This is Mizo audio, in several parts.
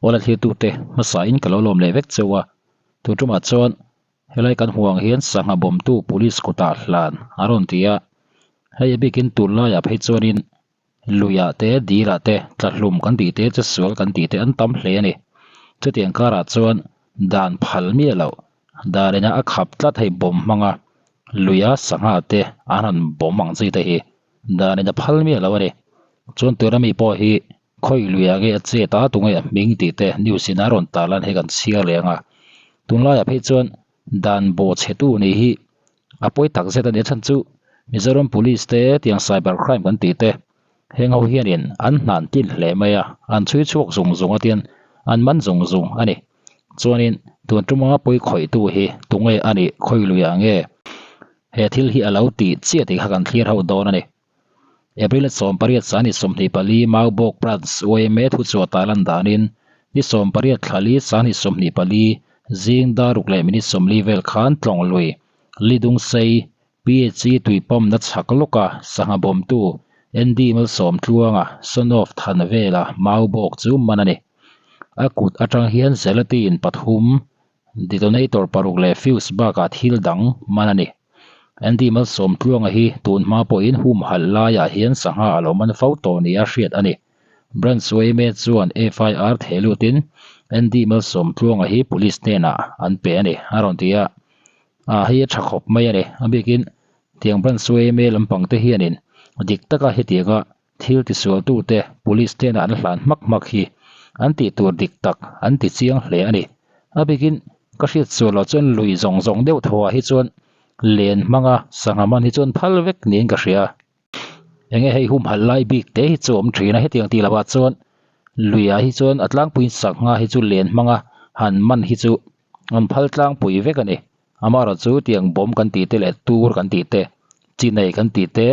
Awla thlirtute hmasain ka lo lawm leh vek cheu a, tun tumah chuan helai kan hmuh ang hian sangha bawmtu police kutah hlan a rawn ti a, hei a bikin tunlaiah phei chuanin luiah te dilah te tlahlum kan tih te chesual kan tih te an tam hle a ni. Chutiang karah chuan dan phal miah loh darina a khap tlat hei bawm hmanga luia sangha te an han bawm ang chi te hi danin a phal miah lo a ni. Chuan tuna mi pawh hi Khawi luiah nge a chet a, tunge a hming tih te news in a rawn tarlan hi kan chhiar leh ang a. Tunlaiah phei chuan dan bawhchhetu nih hi a pawi tak zet a ni. A chhan chu Mizoram Police te tiang cyber crime kan tih te heng ho hianin an hnan tlin hle mai a, an chhui chhuak zung zung a tian an man zung zung a ni. Chuanin tun tuma pawi khawihtu hi tunge a nih khawi luiah nge he thil hi a lo tih chiah tih kha kan thlir ho dawn a ni. April 18 sani 24 Maubawk Branch yma thuchhuah tarlan danin ni 18 thlali sani 24 zing daruk leh minute 40 vel khan tlawng lui Lidungsei PHC tuipawmna chhak lawka sangha bawmtu ND Malsawmtluanga son of Thanvela Maubawk chu man a ni. A kut atang hian gelatin pathum Detonator paruk leh fuse bakah thil dang man a ni. Andy Malsawmtluanga hi tun hma pawhin humhalh laiah hian sangha a lo man fo tawh nia hriat a ni. Branch yma chuan FIR theh lutin Andy Malsawmtluanga hi police hnenah an pe a ni, a rawn ti a. Ah hei a tha khawp mai a ni. A bikin tiang Branch yma lampang te hianin dik taka hetianga Thil tisualtute police hnenah an hlan hmak hmak hi an tih tur dik tak an ti chiang hle a ni. A bikin ka hriat sual loh chuan lui zawng zawng deuh tho ah hi chuan len hmanga sangha man hi chuan phal vek niin ka hria. Enge hei humhalh lai bik te hi chu awm thin a, hetiang tih lovah chuan luiah hi chuan a tlangpuiin sangha hi chu len hmanga han man hi chu an phal tlangpui vek a ni. Amaherawhchu tiang bawm kan tih te leh tur kan tih te, chinei kan tih te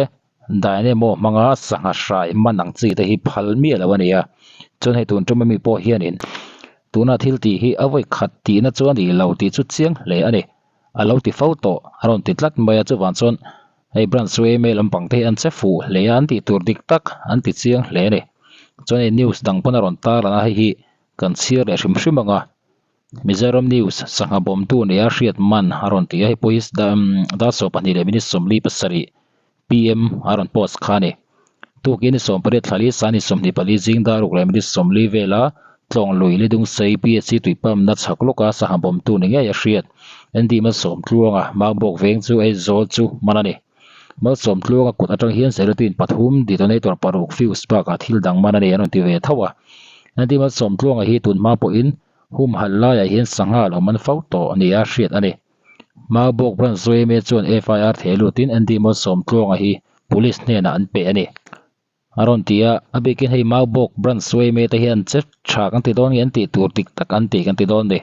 Dynamo hmanga sangha hrai man ang chi te hi phal miah lo a ni a, chuan hei tun tum ami pawh hianin tuna thil tih hi a vawi khat tihna chu a nih lo tih chu chiang hle a ni, a lo ti fo tawh a rawn ti tlat mai a, chuvang chuan hei branch yma lampang te hi an che fuh hle a, an tih tur dik tak an ti chiang hle a ni, chuan hei news dang pawn a rawn tar ang a, hei hi kan chhiar leh hrim hrim ang a. Mizoram News, Sangha bawmtu nia hriat man a rawn ti a, hei pawh hi dar 12 leh minute 47 pm a rawn post kha a ni. Tukin ni 18 thlali sani 24 zing dar ruk leh minute 40 vela Tlawng lui Lidungsei PHC tuipamna chhak lawka sangha bawmtu ni ngei a hriat ND Malsawmtluanga Maubawk veng chu Aizawl chu man a ni. Malsawmtluanga kut atang hian Zeratuin pathum detonator paruk fuse bakah thil dang man a ni an rawn ti ve tho a. ND Malsawmtluanga hi tun hma pawhin Humhalh laiah hian sangha lo man fo tawh nia hriat a ni. Maubawk Branch yma chuan FIR theh lutin ND Malsawmtluanga hi Police hnenah an pe a ni. A rawn ti a, a bikin hei Maubawk Branch yma te hian che tha kan ti dawn nge an tih tur dik tak an ti kan ti dawn ni.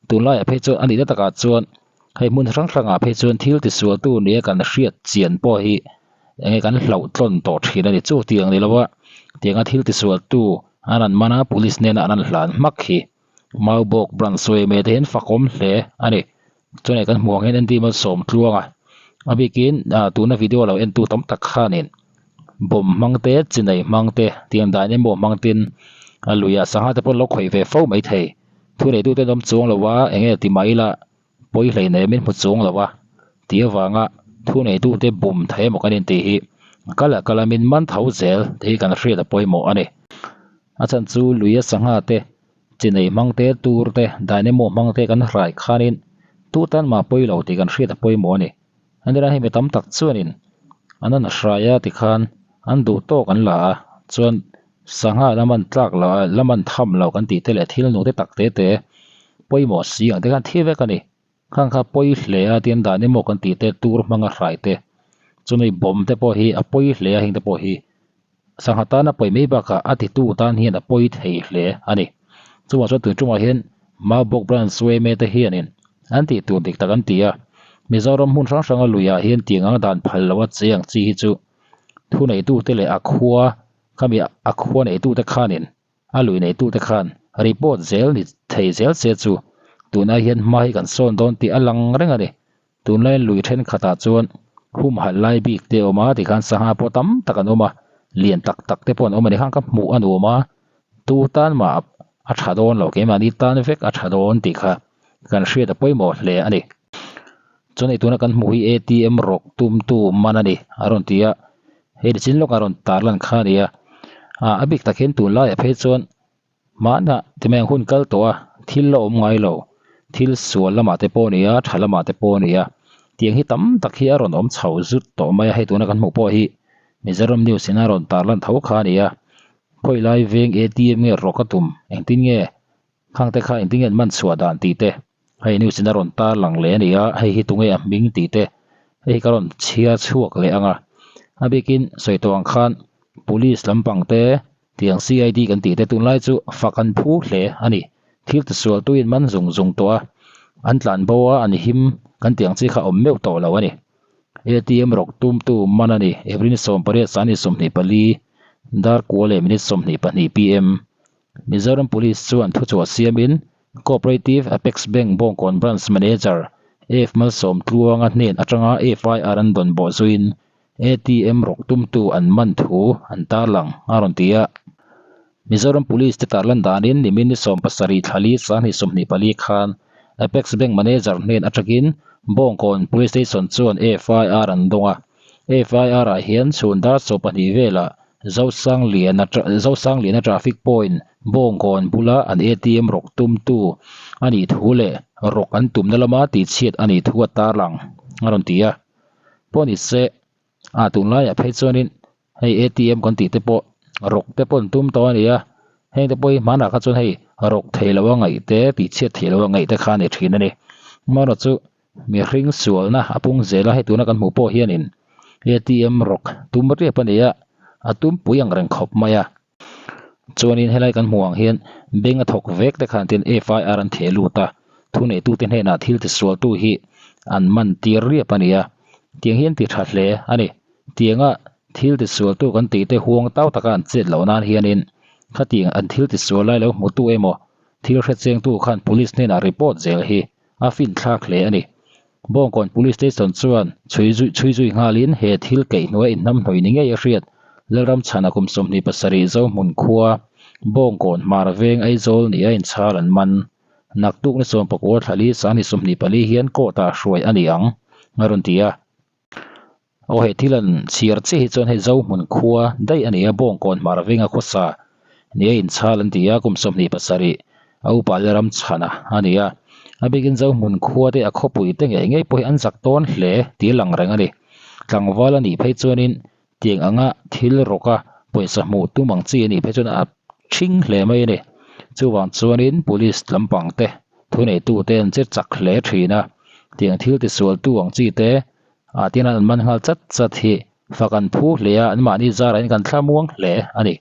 Tunlaiah phei chuan a nihna takah chuan hei hmun hrang hrangah phei chuan thil tisualtu nia kan hriat chian pawh hi enge kan hlauh tlawn tawh thin a ni. Chu tiang ni lova tianga thil tisualtu an han man a, police hnena an han hlan hmak hi Maubawk branch yma te hian fakawm hle a ni. Chuan hei kan hmuh ang hian ND Malsawmtluanga a bikin tuna video lo entu tam tak khanin bawm hmang te, chinei hmang te, tiang dan emaw hmang tin a luiah sangha te pawh an lo khawih ve fo maithei. Thu neitute an awm chuang lo a, enge ti mah ila pawi hlei nei min hmu chuang lo a tih avanga thu neitute bum thei emaw kan intih hi kal a kal a min man tho zel tih hi kan hriat a pawimawh a ni. A chhan chu luia sangha te, chinei hmang te, tur te, dynamo hmang te kan hrai khanin tu tan mah pawi lo tih kan hriat a pawimawh a ni. Anilai hei mi tam tak chuanin an an hrai a tikhan an duh tawk an la a, chuan sangha la man tlak lo a, la man tham lo kan tih te leh thil nu te tak te te pawimawh si ang te khan thi vek a ni. Khang kha pawi hle a tin dan emaw kan tih te tur hmanga hrai te chumi bawm te pawh hi a pawi hle a heng te pawh hi sangha tana pawi mai bakah a titu tan hian a pawi thei hle a ni. Chuvang chuan tun tumah hian Maubawk branch yma te hianin an tih tur dik tak an ti a, Mizoram hmun hrang hranga luiah hian tiang ang dan phal loh a che ang chi hi chu thuneitute leh a khua khami a khua neitute khanin a lui neitute khan report zel ni thei zel se chu tunah hian hma hi kan sawn dawn tih a lang reng a ni. Tunlai lui thenkhatah chuan humhalh lai bik te a awm a tikhan sangha pawh tam tak an awm a, lian tak tak te pawh an awm a ni khan ka hmuh a nuam a, tu tan mah. a tha dawn lo, keimahni tan vek a tha dawn tih kha kan hriat a pawimawh hle a ni. Chuan hei tuna kan hmuh hi ATM rawk tumtu man a ni a rawn ti a, hei nichin lawk a rawn tarlan kha a ni a, ah a bik tak hian tunlaiah phei chuan Hmanah ti mai ang hun kal tawh a, thil la awm ngai lo, thil sual lamah te pawh a ni a, tha lamah te pawh a ni a, tiang hi tam tak hi a rawn awm chho zut tawh mai a, hei tuna kan hmuh pawh hi Mizoram News in a rawn tarlan tho kha a ni a, khawi lai veng ATM nge rawk a tum, engtin nge khang te kha engtin nge an man chhuah dan tih te hei news in a rawn tarlang leh a ni a, hei hi tunge a hming tih te hei hi ka rawn chhiar chhuak leh ang a, a bikin sawi tawh ang khan police lampang te Tiang CID kan tih te tunlai chu fak an phu hle a ni. Thil tisual tuin man zung zung tawh a, an tlan bo a, an him kan tih ang chi kha awm meuh tawh lo a ni. ATM rawk tumtu man a ni. April ni 18 sani 24, dar kua leh minute 22 pm. Mizoram Police chuan thuchhuah siamin Cooperative Apex Bank Bawngkawn Branch Manager F Malsawmtluanga hnen atanga FIR an dawn bawh zuiin ATM rawk tumtu an man thu an tarlang a rawn ti a. Mizoram Police te tarlan danin nimin ni 17 thlali sanghnih 24 khan Apex Bank Manager hnen atangin Bawngkawn Police Station chuan FIR an dawng a. FIR ah hian chhun dar 12 velah Zosangliana Zosangliana Traffic Point Bawngkawn bula an ATM rawk tumtu a nih thu leh rawk an tumna lama tihchhiat a nih thu a tarlang a rawn ti a. Pawh ni se, ah tunlaiah phei chuanin hei ATM kan tih te pawh rawk te pawh an tum tawh a ni a, heng te pawh hi hmanah kha chuan hei rawk thei lo a ngaih te tih chhiat thei lo a ngaih te kha a ni thin a ni. Amaherawhchu chu mihring sualna a pung zel a, hei tuna kan hmuh pawh hianin ATM rawk tum riap a ni a, a tumpui ang reng khawp mai a. Chuanin helai kan hmuh ang hian bank a thawk vek te khan tin FIR an theh lut a, thuneitute hnenah thil tisualtu hi an man tir riap a ni a, tiang hian ti tha hle a ni. Tianga thil tisualtu kan tih te huang tau taka an chet loh nan hianin khatiang an thil tisual lai lo hmutu emaw thil hrechengtu khan police hnenah report zel hi a finthlak hle a ni. Bawngkawn Police Station chuan chhui zui chhui zui nghalin he thil keihnuai inhnamhnawih ni ngei a hriat. Lalramchhana kum 27 Zohmun khua Bawngkawn Hmar Veng Aizawl ni a inchhal an man. Naktuk ni 19 thlali sangni 24 hian court ah hruai a ni ang a rawn ti a. Aw he thil an chhiar chiah hi chuan hei Zohmun khua daih a ni a, Bawngkawn Hmar Venga khawsa ni a inchhal an ti a, kum 27 a upa Lalramchhana a ni a. A bikin Zohmun khua te a khawpui te ngei ngei pawh hi an zak tawn hle tih a lang reng a ni. Tlangval a nih phei chuanin tiang anga thil rawka pawisa hmuh tum ang chi a nih phei chuan a thing hle mai a ni. Chuvang chuanin police lampang te thuneitute an che chak hle thin a, tiang thil tisualtu ang chi te Ah tin an man nghal chat chat hi fak an phu hle a, anmahni zarah in kan thlamuang hle a ni.